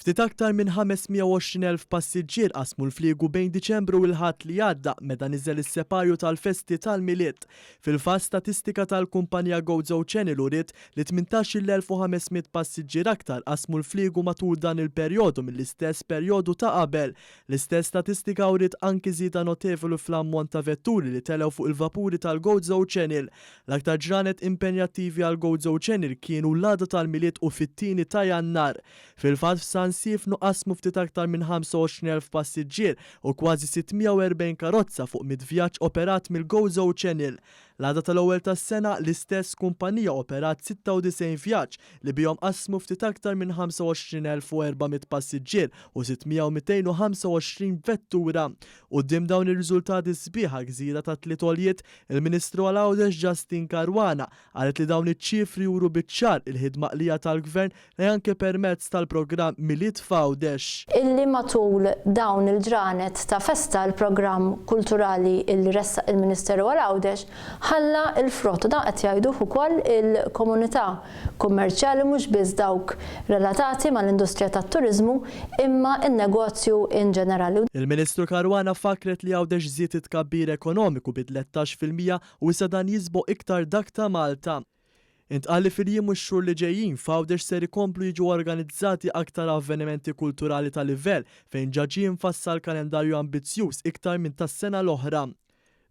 Ftit aktar minn 520,000 passiġġier qasmu l-fliegu bejn Diċembru u l-Ħadd li għadda meta niżel is-separju tal-festi tal-Milied. Fil-fatt statistika tal-kumpanija Gozo Channel uriet li 18,500 passiġġier aktar qasmu l-fliegu matul dan il-perjodu mill-istess perjodu ta' qabel. L-istess statistika uriet anki żieda notevoli fl-ammont ta' vetturi li telgħu fuq il-vapuri tal-Gozo Channel. L-aktar ġranet impenjattivi għall-Gozo Channel kienu l-għada tal-Milied u fit-tieni ta' Jannar. Fil-fatt f'San Siefnu qasmu ftit aktar minn 25,000 passiġġier u kważi 640 karozza fuq mitt vjaġġ operat mill-Gozo Channel. L-għada tal-ewwel tas-sena, l-istess kumpanija operat 96 vjaġġ li bihom qasmu ftit aktar minn 25,400 passiġġier u 600 225 vettura. Quddiem dawn ir-riżultati sbieħ għall-gżira tat-tliet għoljiet, il-Ministru għal Għawdex Justyne Caruana qalet li dawn iċ-ċifri juru biċ-ċar il-ħidma qlija tal-Gvern li anke permezz tal-programm Milied f'Għawdex. Illi matul dawn il-ġranet ta' festa l-programm kulturali illi ressaq il-Ministeru għal Għawdex ħalla l-frott u dan qed jgħiduh ukoll il-komunità kummerċjali mhux biss dawk relatati mal-industrija tat-turiżmu imma n-negozju in ġenerali. Il-Ministru Caruana fakkret li Għawdex żied it-tkabbir ekonomiku bi 13% u issa dan jisboq iktar dak ta' Malta. Intqal li fil-jiem u x-xhur li ġejjin, f'Għawdex ser ikomplu jiġu organizzati aktar avvenimenti kulturali ta' livell fejn ġa ġie mfassal kalendarju ambizzjuż iktar minn tas-sena l-oħra.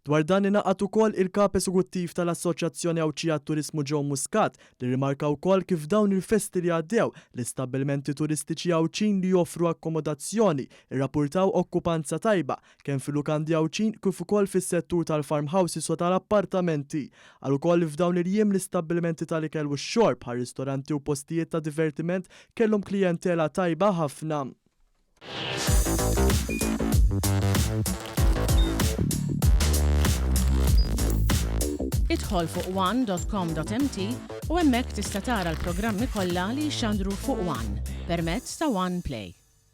Dwar dan ingħaqad ukoll il-Kap Esekuttiv tal-Assoċjazzjoni Għawdxija għat-Turiżmu Joe Muscat li rrimarka wkoll kif f'dawn il-festi li għaddew, l-istabbilimenti turistiċi Għawdxin li joffru akkomodazzjoni rrappurtaw okkupanza tajba kemm fil-lukandi Għawdxin kif ukoll fis-settur tal-farmhouses u tal-appartamenti. Qal ukoll li f'dawn il-jiem l-istabbilimenti tal-ikel u x-xorb bħal ristoranti u postijiet ta' divertiment kellhom klijentela tajba ħafna. Idħol fuq one.com.mt u hemmhekk tista' tara l-programmi kollha li jixxandru fuq One permezz ta' One Play.